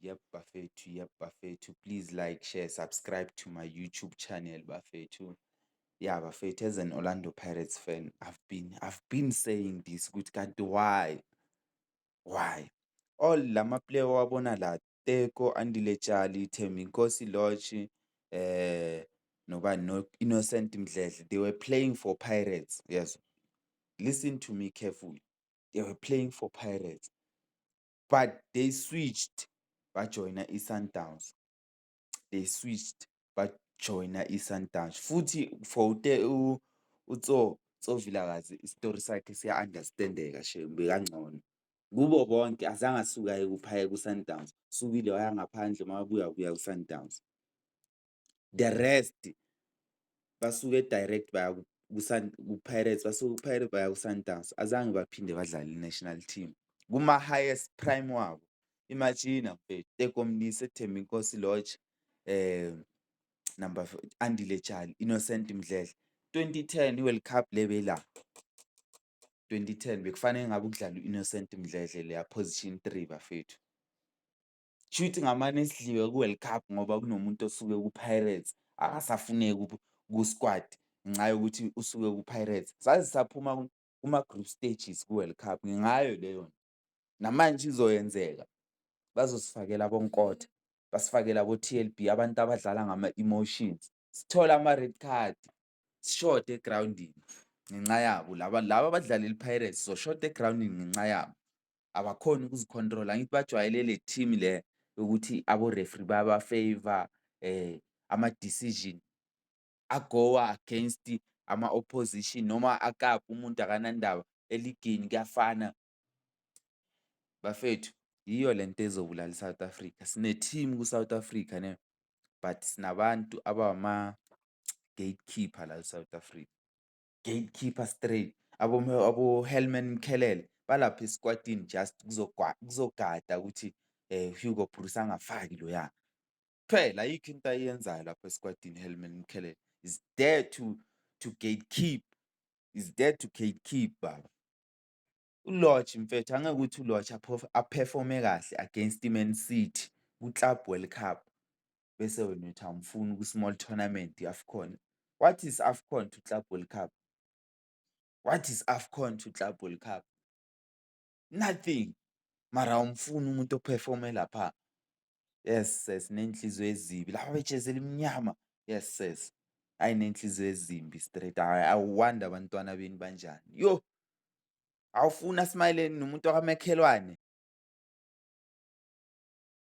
Yep bafethu, yep bafethu, please like, share, subscribe to my YouTube channel, bafethu. Yeah bafethu, as an Orlando Pirates fan, I've been saying this ukuthi kanti why all lama player owabona la, Teko, Andile Jali, Thembinkosi Lorch, nobani, no Innocent Mdledle, they were playing for Pirates. Yes, listen to me carefully, they were playing for Pirates, but they switched, bajoyina i-Sundowns. They switched, bajoyina i-Sundowns. Futhi for uTso Tso Vilakazi, isitori sakhe siya-understand-eka shame, bekangcono kubo bonke. Azange asuke aye kuphaya ku-Sundowns, sukile waya ngaphandle, makabuya wabuya ku-Sundowns. The rest basuke direct baya ku-Pirates, basuke ku-Pirates baya ku-Sundowns, azange baphinde badlale i-national team kuma-highest prime wabo. Imagine mfethu, Teko Modise, Thembinkosi Lorch, number Andile Jali, Innocent Mdledle, 2010 i-World Cup le beyila 2010, bekufanele ngabe kudlala u-Innocent Mdledle leya position 3, bafethu. Shuthi ngamane sidliwe ku-World Cup ngoba kunomuntu osuke ku-Pirates akasafuneki ku-squad ngenxa yokuthi usuke ku-Pirates. Saze saphuma kuma-group stages ku-World Cup ngayo leyo nto. Namanje izoyenzeka, bazosifakela aboNkotha, basifakele abo-T_L_B, abantu abadlala ngama-emotions, sithole ama-red card, sishode egrawundini ngenxa yabo laba laba abadlalela i-Pirates. Sizoshoda egrawundini ngenxa yabo, abakhoni ukuzi-control-a. Angithi bajwayele le team le yokuthi abo-referee bayaba-favour, ama-decision a-go-a against ama-opposition noma akaphi, umuntu akanandaba, eligini kuyafana. Bafethu, yiyo lento ezobulala i-South Africa. Sine-team ku-South Africa ne, but sinabantu abama-gatekeeper la e-South Africa, gatekeeper straight. Abo-Helman Mkhalele balapha esikwatini just kuzogada ukuthi Hugo Broos angafaki loya. Kuphela ayikho into ayenzayo lapha esikwatini. Helman Mkhalele is there to gatekeep, is there to gatekeep, baba. ULorch mfethu, angeke ukuthi uLorch a-perform-e kahle against i-Man City ku-Club World Cup bese wena uthi awumfuni ku-small tournament i-AFCON. What is AFCON to Club World Cup? What is AFCON to Club World Cup? Nothing. Mara awumfuni umuntu o-perform-e lapha. Yes sis, ney'nhliziyo ezimbi laba bejezi elimnyama. Yes sis, hhayi ney'nhliziyo ezimbi straight. Hhayi, I wonder abantwana benu banjani. Yoh! Awufuni a-smile nomuntu wakamakhelwane.